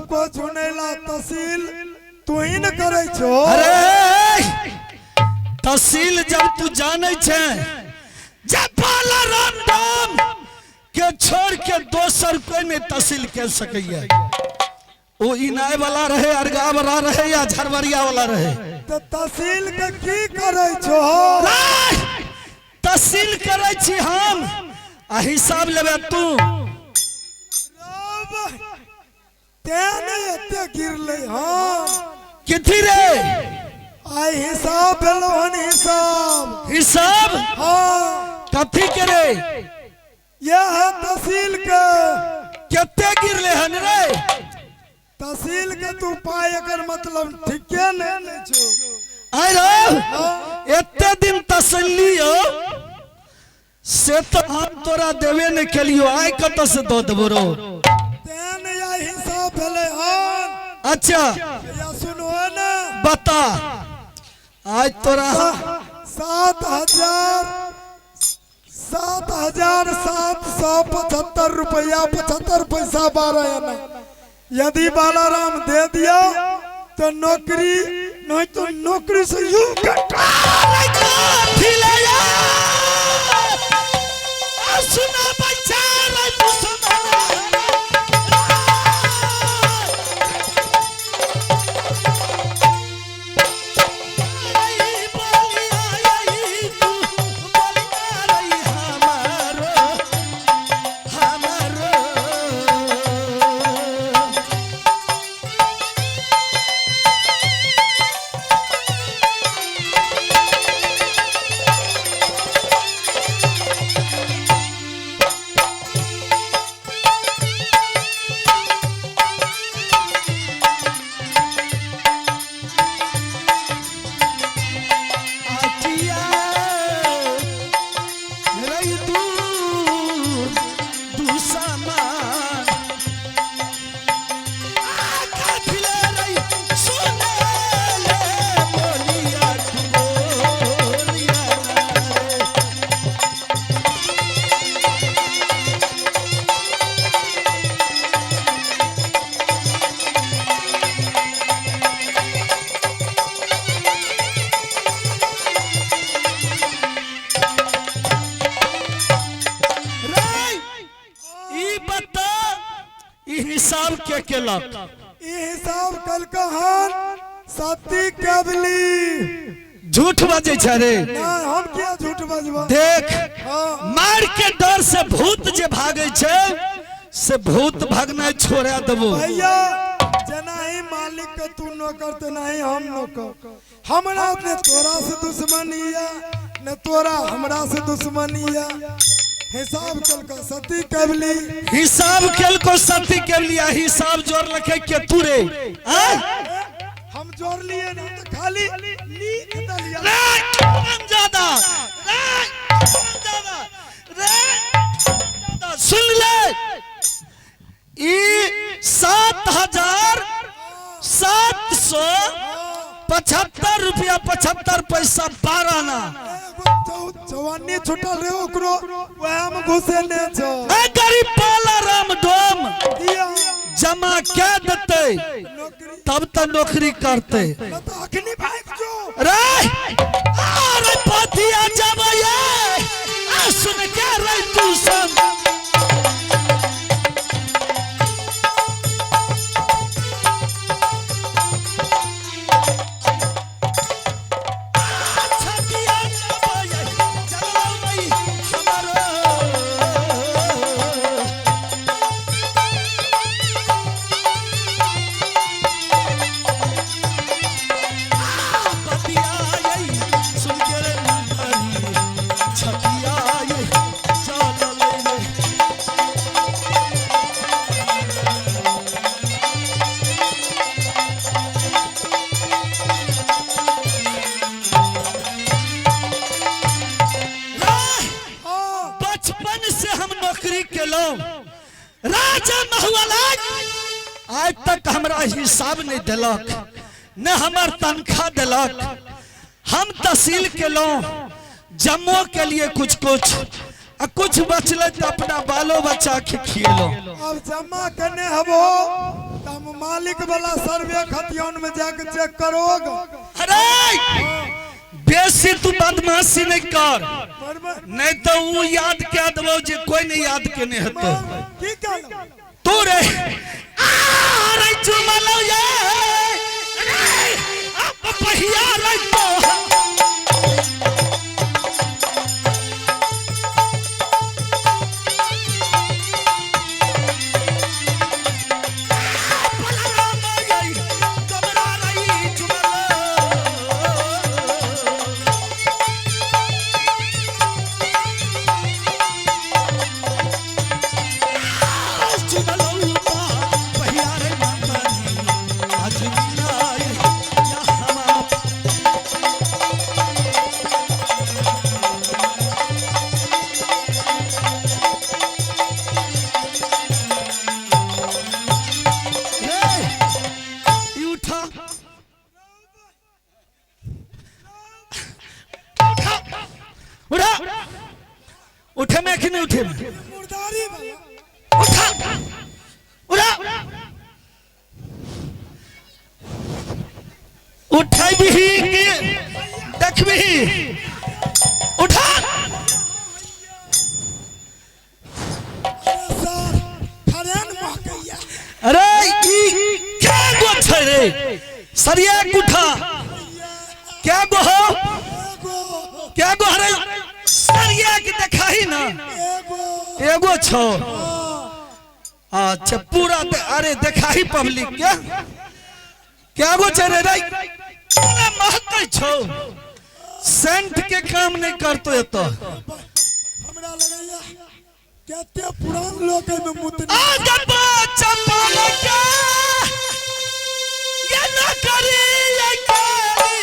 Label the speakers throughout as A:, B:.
A: को चुनेला तहसील तू ही न करै छो।
B: अरे तहसील जब तू जानै छे, जब बालाराम डोम के छोड़ के दोसर कोई नहीं तहसील के सकैया। ओ इनाय वाला रहे, अरगा वाला रहे या झरवरिया वाला रहे।
A: तो तहसील के की करै छो?
B: तहसील करै छी हम आ हिसाब लेबे तू।
A: तें नहीं एते गिरले। हाँ
B: कथी रे?
A: आइ हिसाब भेलो हन, हिसाब।
B: हिसाब?
A: हाँ।
B: कथी के रे?
A: यह है तहसील के।
B: कते गिरले हन रे?
A: तहसील के तू पाय एकर मतलब ठीके नहीं ने छो।
B: आइ रे एते दिन तसल्ली हो से तो हम तोरा देवे नहीं केलियो, आइ कतऽ से दऽ देबो रो?
A: तें नहीं आइ हिसाब भेलै हन।
B: अच्छा
A: या सुनो ने।
B: बता आज तोरा
A: 7,775 रुपया 75 पैसा 12 आना। यदि बालाराम दे दिया तो नौकरी, नहीं तो नौकरी से यूं
B: सुना बच्चा रे तू सुना। हिसाब के केलक?
A: ई हिसाब कल कहन सती केवली।
B: झूठ बजै छै रे?
A: ना, हम किया झूठ बजबा?
B: देख।
A: हाँ।
B: मार के डर से भूत जे भागै छै से भूत भागनाइ छोड़ा देबो।
A: भैया जेना ही मालिक के तू नौकर तेना ही हम नौकर। हमरा ने तोरा से दुश्मनी या ने तोरा हमरा से दुश्मनी या। हिसाब कल सती केवली।
B: हिसाब केलको सती केवली आ हिसाब जोड़ लखे के तू रे?
A: हम जोड़ लिए ना तो खाली लिख दलिया।
B: रे ज्यादा रे ज्यादा रे ज्यादा सुन ले, ई 7,775 रुपया 75 पैसा 12 आना।
A: चौवन्नी छुटल रे ओकरो वह में घुसे ने छो।
B: ए गरीब बालाराम डोम
A: दिया
B: जमा के देते तब त नौकरी करते।
A: न तो अखनी भाग जो
B: रे अरे पतिया जब ये आ सुन के रे तू सन। बचपन से हम नौकरी केलहुं राजा महुआला आज तक हमरा हिसाब नहीं देलक न हमर तनख्वाह देलक। हम तहसील केलहुं जम्मो के लिए कुछ कुछ आ कुछ बचले तो अपना बालो बच्चा के खिएलहुं।
A: अब जमा करने हबो तम माल मालिक वाला सर्वे खतियान में जाके चेक करोग।
B: अरे बेसी तू बदमाशी नहीं कर, नहीं तो वो याद क्या देबो जे कोई नहीं याद केने हेतौ।
A: की कहलौ?
B: तू रे आ रे चुमलो ये रे अब पहिया रे तो उठे में कि नहीं उठे में? उठा उठा उठा भी कि देख भी उठा। अरे ई क्या गो छै रे सरिया उठा क्या गो हो क्या गो हरे सरिया के देखाही ना एगो छो। अच्छा पूरा अरे देखाही पब्लिक के क्या गो छै रे रे महकै छो सेंट के काम नहीं करतो एतो।
A: हमरा लगैया केते पुरान लोग में मुतनी
B: आ गबा चंपल के ये ना करी ये करी।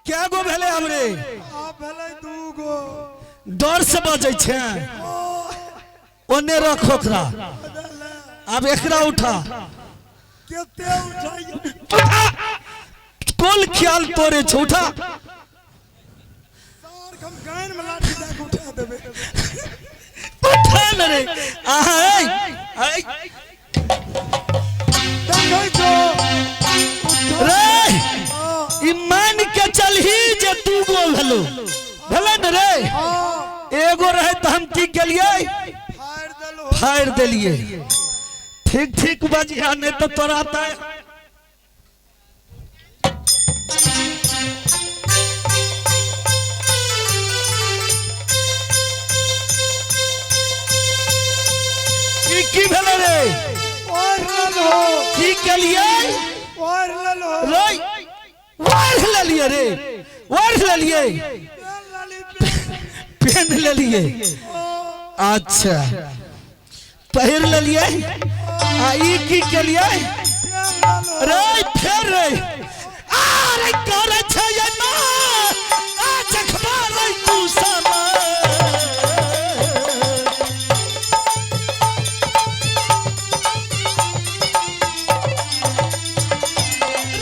B: क्या गो भेले हमरे?
A: भेले दू गो।
B: डर से बजै छै ओने रख ओकरा। अब एकरा उठा।
A: केते उठाइयो?
B: कुल ख्याल तोरे छौ उठा।
A: सार हम गायन में लाठी दे के उठा देबे।
B: उठा न रे। आहा ऐ
A: देखै छौ
B: रे ई मान के चलही जे दू गो भेलो भेलै न रे। एगो रहे तो हम की गेलियै फाड़ देलियै। ठीक ठीक बजिया नहीं तो तोरा त ई की भेलै रे?
A: ओढ़ लेलहो।
B: की केलिए?
A: ओढ़ लेलहो।
B: रे ओढ़ लेलिए, रे ओढ़ लेलिए,
A: पेन लेली।
B: पेन लेलिए। अच्छा पहिर लेलिए। आ ई की केलिए?
A: पेन लेलहो।
B: रे फेर रे आरे करे छै ये ना आ जखबा रे तू समा।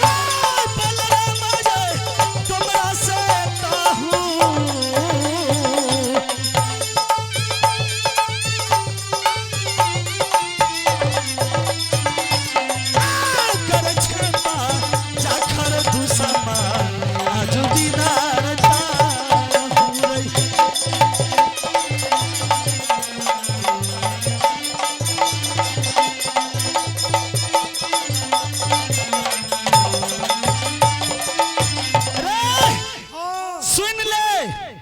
B: रे बलराम रे तुमरा से ताहू। कर छेमा जाखर दुसमा आजु दिनार ताहू रे। रे
A: हाँ।
B: सुन ले।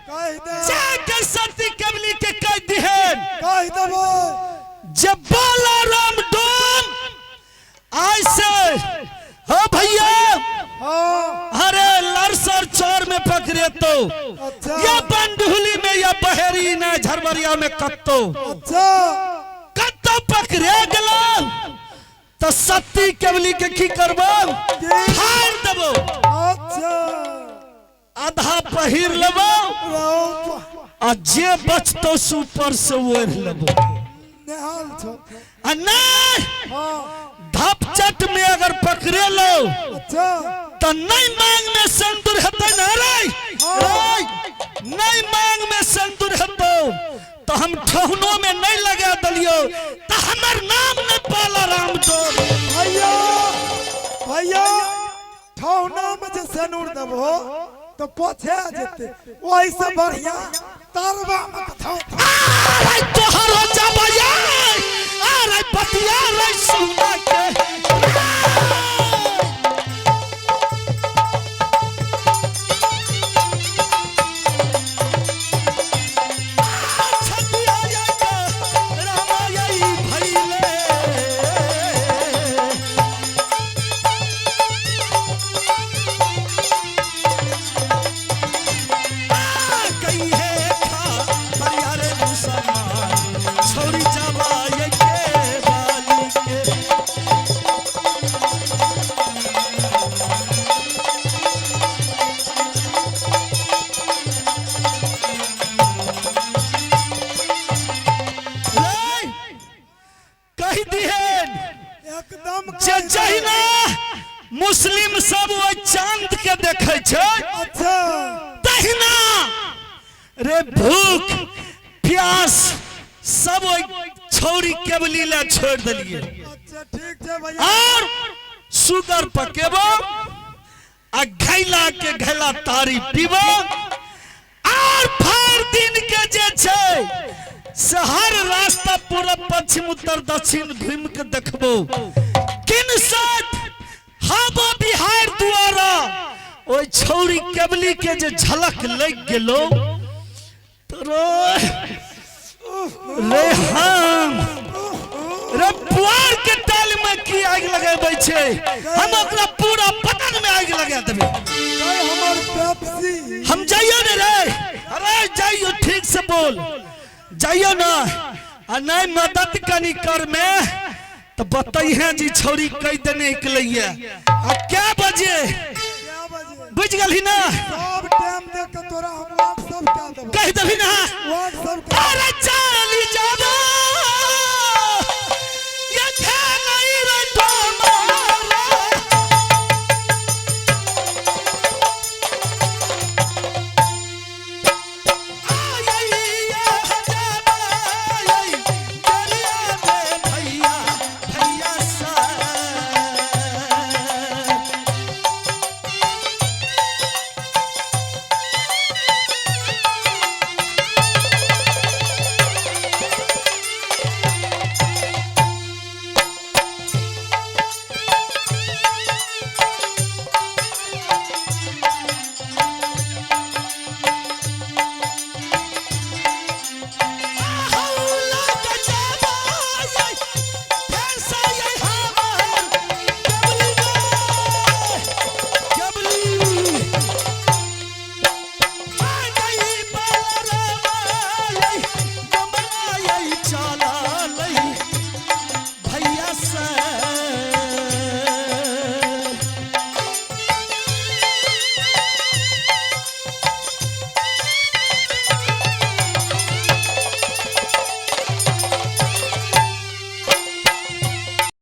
A: कहि दे।
B: जाके सती कबली के कह दिहन।
A: कहि देबो।
B: जब बालाराम डोम आज से हो भैया।
A: हाँ।
B: अरे लरसर चोर में पकड़े तो
A: अच्छा।
B: या बंडुली में या बहेरी ने झरबरिया में कत्तो।
A: अच्छा।
B: कत्तो पकड़े गलो तो सती केवली के की करबो? फाड़ देबो।
A: अच्छा।
B: आधा पहिर लेबो
A: रहो।
B: आ जे बचतो से ऊपर से ओढ़ लेबो।
A: नेहाल छो।
B: आ नहीं
A: हाँ।
B: धपचट में अगर पकड़े लो
A: अच्छा।
B: तो नहीं मांग में संतुर हेतै ना रे। रे नहीं मांग में संतुर हेतौ तो हम ठहुनो में नहीं लगा दलियो तो हमर नाम नहीं बालाराम डोम।
A: भैया भैया ठौना में जे सेनूर देबो तो पोछे जेते, ओहि से बढ़िया तरवा में कथौ।
B: अरे तोहरो जबया अरे बतिया रे सुना के। छतिया या के रामायई भइले। कहिए खा परियार मुसलमान छोड़ी जावा ये के बाली के। रे, कहि दिहेन
A: एकदम
B: जे
A: कहि दे।
B: जहिना मुस्लिम सब ओहि चांद के देखै छै
A: अच्छा।
B: तहिना रे भूख प्यास सब ओहि छौरी केवली ले छोड़ देलिए।
A: अच्छा ठीक छै भैया।
B: और सुगर पकेबो आ घैला के घैला तारी पीबो और भर दिन के जे छै से हर रास्ता पूरब पश्चिम उत्तर दक्षिण घूम के देखबो किन साथ हवा बिहार द्वारा ओहि छौरी केवली के जे झलक लग गेलो तो रे रे हम रे पुआर के टाल में की आगि लगेबै छै, हम ओकरा पूरा बदन में आगि लगा देबै।
A: कहि हमर पेप्सी।
B: हम जाइयो ने रे, अरे जाइयो ठीक से बोल जाइयो ना आ नहीं मदद कनी कर में तो बतैहे जी छौरी कह देने निकलैया। आ क्या बजे?
A: क्या बजे?
B: बुझ गेलही ना?
A: सब टाइम देख के तोरा हम व्हाट्सएप कए देबो।
B: कह देबही ना?
A: व्हाट्सएप कए।
B: अरे चली जाबो।